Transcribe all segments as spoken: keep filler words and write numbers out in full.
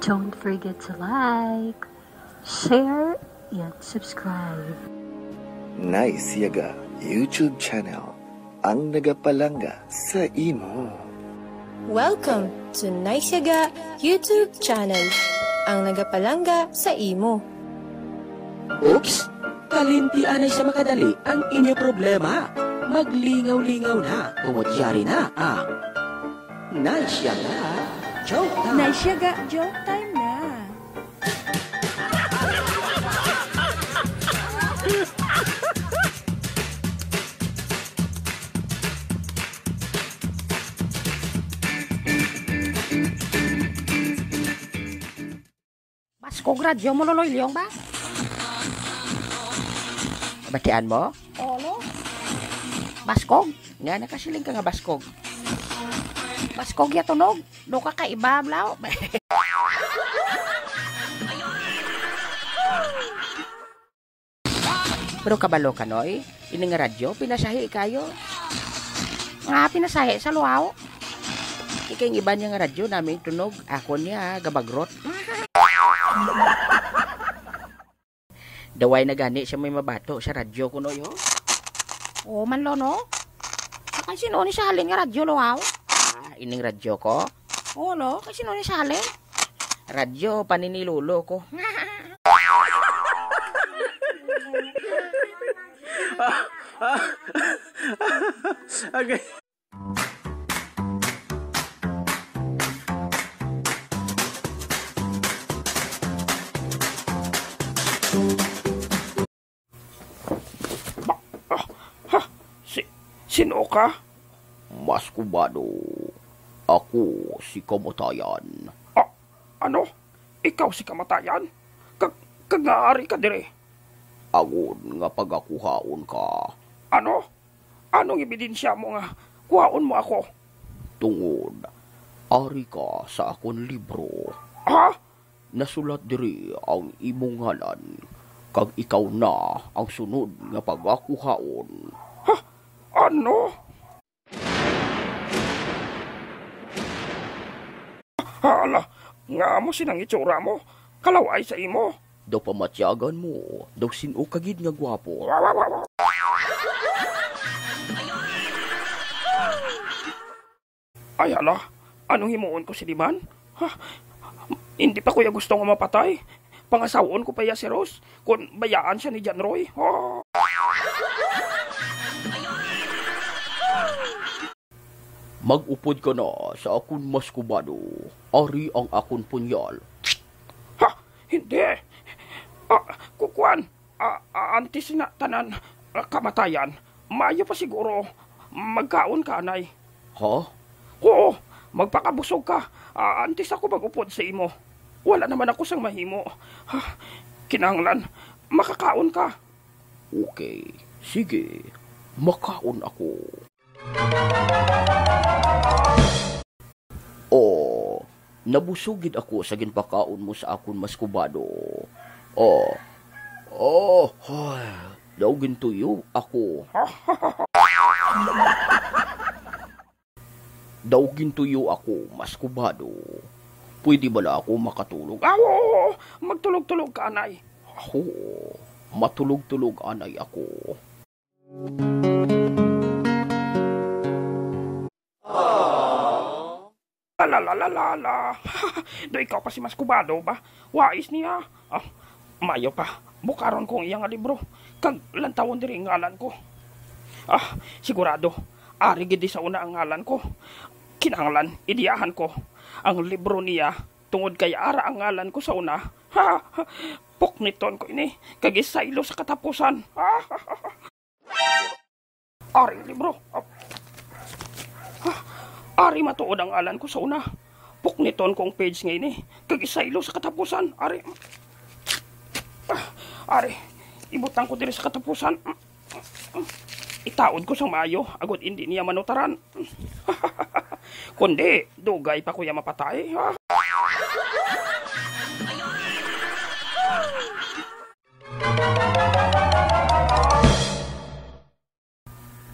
Don't forget to like, share, and subscribe. Nice Yaga YouTube channel, ang nagapalangga sa imo. Welcome to Nice Yaga YouTube channel, ang nagapalangga sa imo. Oops! Kalimti anay sa makadali ang inyo problema. Maglingaw-lingaw na, tungod yari na ang Nice Yaga Joke Time. Nice Yaga Joke Time na. Baskog radyo mo, Loloy Leong, ba? Batian mo? Oo, no? Baskog? Nga nakasiling ka nga baskog. Baskog ya tunog. Do ka kaiba, blaw. Pero kabalo ka, Noy, ini nga radyo, pinasahi kayo. Nga pinasahi sa luhaw. Ikay ang iban niya nga radyo, namin tunog, ako niya, gabagrot. Daway na gani siya may mabato sa radyo ko, Noy, oh. Oo man, lo, no? Kay sino ni sa halin nga radyo, luhaw? Ah, ining radyo ko? Oo, lo, kay sino ni sa halin? Radyo, paninilolo ko. Okay. Ba, ah, ha? Si, sino ka? Mas Kubado, ako si Kamatayan. Ah, ano? Ikaw si Kamatayan? Kag, kag nga ari ka diri? Angon nga pagakuhaon ka. Ano? Anong ebidensya mo nga kuhaon mo ako? Tungod, ari ka sa akon libro. Ha? Nasulat diri ang imong ngalan, kag ikaw na ang sunod nga pagakuhaon. Ha? Ano? Hala, nga amo sinang itsura mo? Kalaw-ay sa imo. Daw pamatyagan mo, daw sin-o ka gid nga gwapo. Ay, hala, anong himuon ko sini man? Ha? Hindi pa ko ya gusto nga mapatay. Pangasaw-on ko pa ya si Rose, kon bayaan siya ni John Roy. Ha? Mag-upod ka na sa akon, Mas Kubado. Ari ang akon punyal. Ha? Hindi. Ah, kukuan. Ah, ah, antes na tanan, ah, kamatayan, maayo pa siguro magkaon ka anay. Ha? Oo, magpakabusog ka, ah, antes ako mag-upod sa imo. Wala naman ako sang mahimo. Ah, kinahanglan, makakaon ka. Okay, sige, makaon ako. Oh, nabusog gid ako sa ginpakaon mo sa akon, Mas Kubado. Oh, oh, daw gintuyo ako. Daw gintuyo ako, Mas Kubado. Pwede bala ako makatulog? Ah, oo, magtulog-tulog ka anay. Oo, matulog-tulog anay ako. Ala, la, la, la, la. Do ikaw pa si Mas Kubado ba? Wais niya. Ah, mayo pa. Bukaron ko ang iya nga libro. Kag lantawon diri ang ngalan ko. Ah, sigurado. Ari gid di sa una ang ngalan ko. Kinahanglan, idiyahan ko ang libro niya tungod kay ara ang ngalan ko sa una. Pukniton ko ini, kag isaylo sa katapusan. Ari, libro. Ari matuod ang ngalan ko sa una. Pukniton ko ang page nga ini, kag isaylo sa katapusan. Ari. Ari, ibutang ko diri sa katapusan. Itaod ko sang maayo, agod indi niya manutaran. Kundi, dugay pa ko ya mapatay.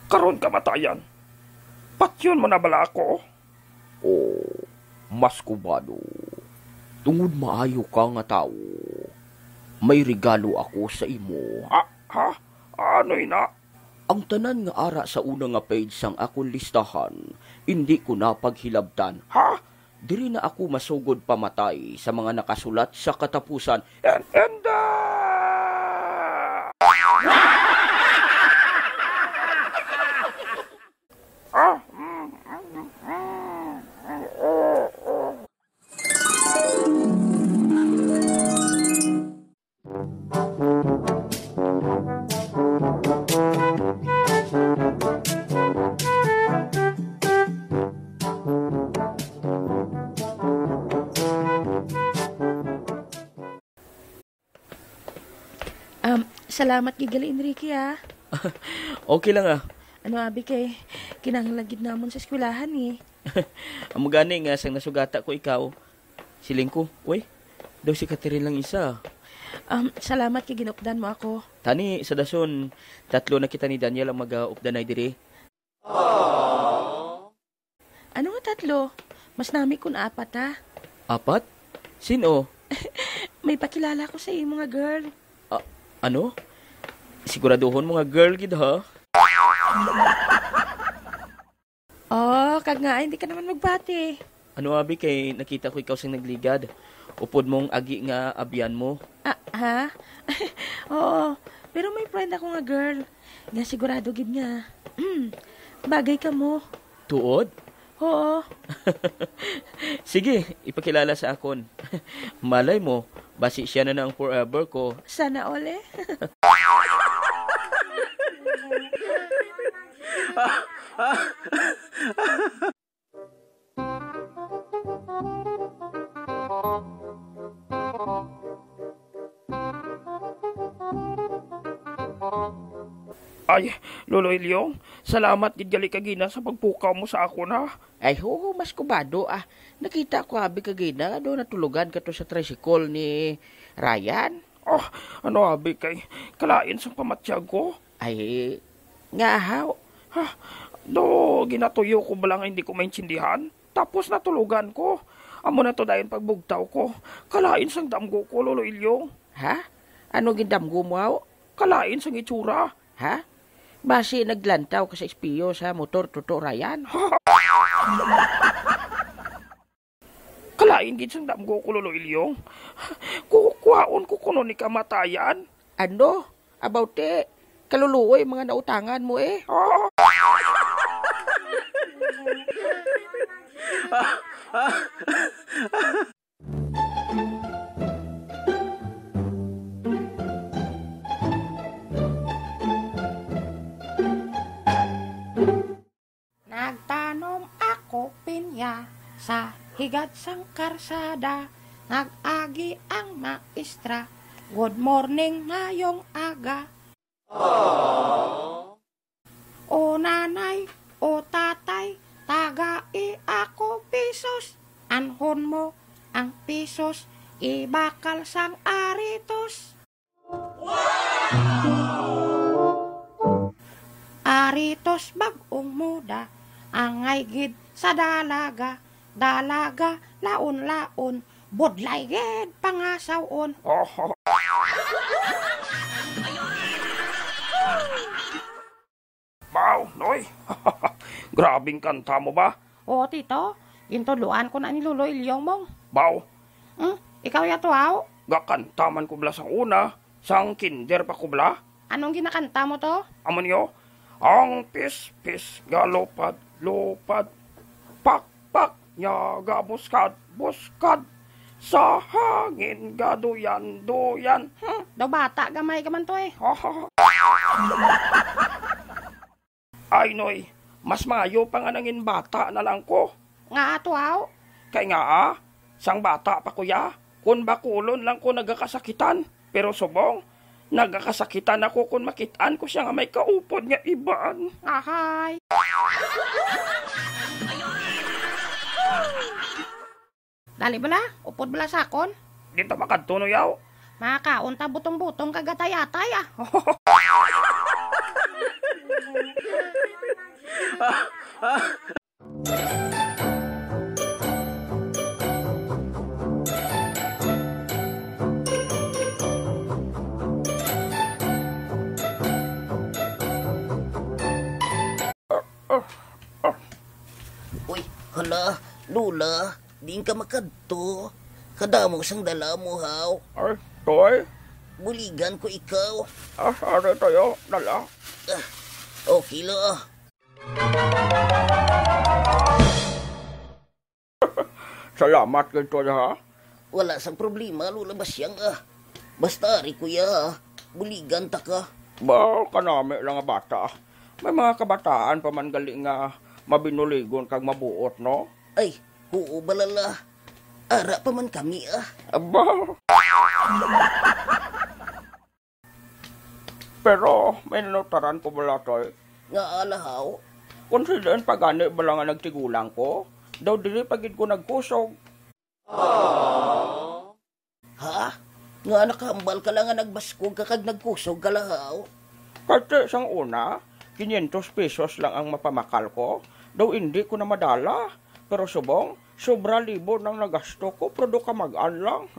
Karon, kamatayan, patyon mo na bala ako? Oh, Mas Kubado, Tungod maayo ka nga tawo, may regalo ako sa imo. Ha? Ha? Ano ina? Ang tanan nga ara sa una nga page sang akon listahan, indi ko na paghilabtan. Ha? Diri na ako masugod pamatay sa mga nakasulat sa katapusan. And, and, ah! Ah, mm, mm, mm, mm, oh, oh. Um, salamat gid gali, Enrique, ah. Okay lang, ah. Ano, abi, kay kinahanglan gid namon sa eskwelahan, eh. Amo gani nga sang nasugata ko ikaw, siling ko, "Uy, daw si Catherine lang isa." Um, salamat kay ginupdan mo ako. Tani, sa dason, tatlo na kita ni Daniel ang mag-updanay diri. Ano nga tatlo? Mas nami kun apat, ha? Apat? Sin-o? May pakilala ko sa imo nga girl. Ah, ano? Siguraduhon mo nga girl gid, ha? Oh, kag nga, hindi ka naman magbati. Ano, abi, kay nakita ko ikaw sang nagligad. Upod mong agi nga abyan mo. Ah, ha? Oo, pero may friend ako nga girl. Nga sigurado gid nga. Mm, bagay ka mo. Tuod? Oo. Sige, ipakilala sa akon. Malay mo, basi siya na na ang forever ko. Sana all, eh. Ay, Lolo Ilyong, salamat gid gali kagina sa pagpukaw mo sa akon, ha. Ay, huhumas ko bado, ah. Nakita ko abi kagina nga daw natulugan ka to sa tricycle ni Ryan. Oh, ano abi kay kalain sang pamatyag ko? Ay, nga haw? Ha, do ginatuyo ko bala nga hindi ko maintindihan? Tapos natulugan ko. Amo na to dayon pagbugtaw ko. Kalain sang damgo ko, Lolo Ilyong. Ha? Ano gindamgo mo, haw? Kalain sang itsura. Ha? Basi naglantaw ka sa espiyo sa motor, Toto Ryan? Kalain gid sang damgo ko, Lolo Ilyong. Kukuhaon ko kuno ni kamatayan. Ano? About ti, kaluluoy mga nautangan mo, eh. Nagtanom ako pinya sa higad sang karsada. Nag-agi ang maestra, "Good morning, ngayong aga." O nanay, o tatay, tagai ako pisos. Anhon mo ang pisos, ibakal sang aritos. Aritos bag-ong muda, angay gid sa dalaga, dalaga, laon-laon, budlay gid pangasaw-on. Baw, Noy. Grabing kanta mo ba? Oo, tito. Gintudloan ko na ni Lolo Ilyong, Mong. Baw. Hmm? Ikaw ya to, aw? Gakanta man ko bala sang una, sang kinder pa ko bala. Anong ginakanta mo to? Amo niyo, ang pispis galupad-lupad, pakpak niya gabuskad-buskad, sa hangin gaduyan-duyan. Hmm, daw bata gamay ka man to, eh. Ay, Noy, mas maayo pa nga nangin bata na lang ko. Nga ato, aw? Kay nga, ah, sang bata pa ko ya, kun bakulon lang ko nagakasakitan. Pero subong, nagakasakitan ako kun makit-an ko sia nga may kaupod nga iban. Ahay. Dali bala, upod bala sa akon. Di ta makadto, no, yaw? Makaon ta butong-butong kag atay-atay, ah. Lola, Lola, diin ka makadto? Kadamo sang dala mo, haw. Ay, Toy? Buligan ko ikaw. Ah, sorry, Toyo. Dala. Ah, okay la. Salamat kay Toy, ha? Wala sang problema, Lola Basyang, ah. Basta ari, kuya, ah. Buligan ta ka. Ba, kanami lang nga bata. May mga kabataan pa man gali nga mabinuligon kag mabuot, no? Ay, oo bala la. Ara pa man kami, ah. Aba. Pero may nanutaran ko bala, Toy. Nga ala, haw? Kung si Len pa gani bala nga nagtigulang ko, daw dili pa gid ko nagkusog. Ha? Nga nakahambal ka lang nga nagbaskog ka kag nagkusog ka la, haw? Kay sang una, quinientos pesos lang ang mapamakal ko, daw indi ko na madala. Pero subong, sobra libo nang nagasto ko, pero do kamag-an lang.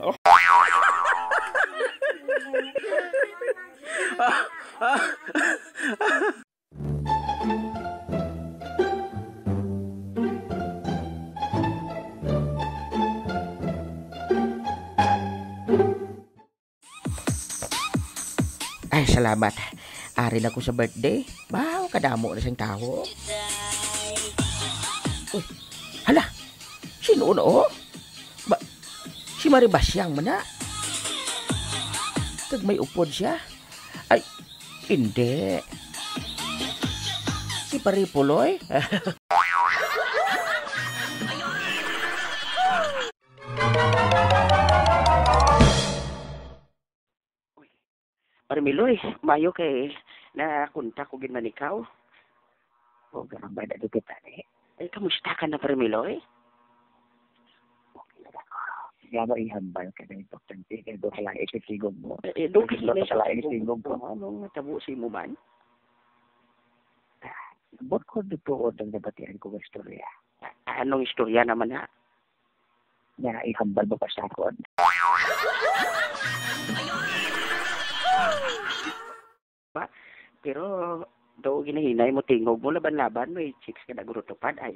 Ay, salamat. Ari na ko sa birthday. Wow, kadamo na sing tawo. Uy, hala, sino na, oh? Ba, si Mari Basyang man na. Kag may upod siya. Ay, hindi. Si Pare Puloy? Uy, Pare Miloy, mayo kay nakontak ko gid man ikaw. O, gabay na dito, pare. Ay, kamusta ka na, Pare Miloy? Okay na ako. Nga ba ihambal ka na importante? Kaya doon ka lang ikisigog mo. Eh, eh, doon ka Doon lang ka lang ikisigog ikisigog mo. Mo. Anong natabo sa imo man? Buot ko dito o ang nabatian ko nga istorya. A-, anong istorya naman, ha? Nga ihambal mo pa sa akon. Ba? Pero, do ginahinay mo tingog mo, laban-laban, may chicks ka nagurutupad, ay.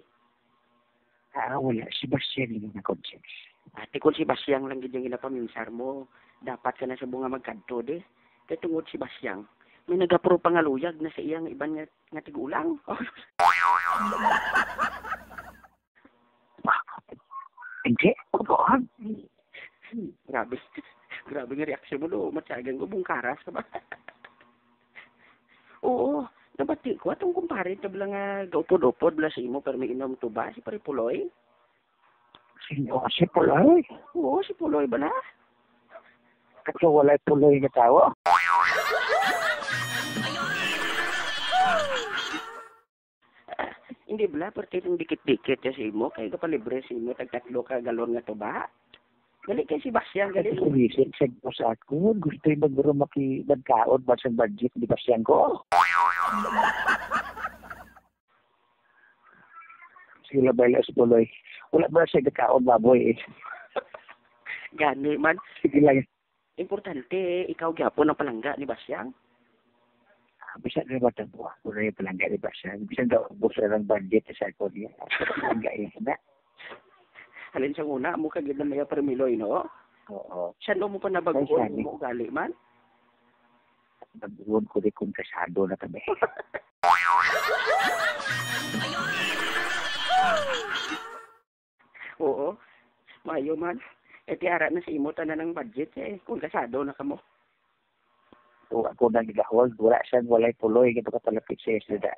Ah, wala. Si Basyang yung nag-object. Ate, kung si Basyang lang gid yung ginapaminsar mo, dapat ka na sa bunga magkadto, di. Kay tungod si Basyang, may nagapro pangaluyag na sa iyang iban nga, nga tigulang. Hindi, kubuan. Grabe. Grabe nga reaksyon mo, lo. Matyagan ko, bungkaras ka ba? Oo, nabati ko atong kumpare ta bala nga gaupod-upod bala sa imo, pero may inom tuba si Pare Puloy. Sino si Puloy? Oo, si Puloy bala. Kaso walay Puloy nga tawo. Ah, hindi bala, perti itong dikit-dikit niya sa imo, kay kapalibre sa imo, tagtatlo ka galon nga tuba. Gali kay si Basyang, gali. Ito buwisit sa, sa ako. Gusto yung maguro maki-, magkaon ba sa budget ni Basyang ko? Sila ba yung Puloy? Wala ba siya nagkaon baboy eh? Gani man. Sige lang. Importante, ikaw gyapon ang palangga ni Basyang. Ah, bisan na matabo, ako na yung palangga ni Basyang. Bisan daw, ubos na lang budget sa ako niya. Palangga yun na. Halin sa una, mo ka gid na may Pare Miloy, no? Oo. Siya no mo pa nabaguon Ay, sabi. Mo ugali man? Nabuon ko di kung kasado na kami. Oo. Maayo man. E, ti ara na sa imo tanan ang budget, eh, kung kasado na kamo. O, ako na gigahold, wala siya, walay Puloy, ito ka palapit sa isda.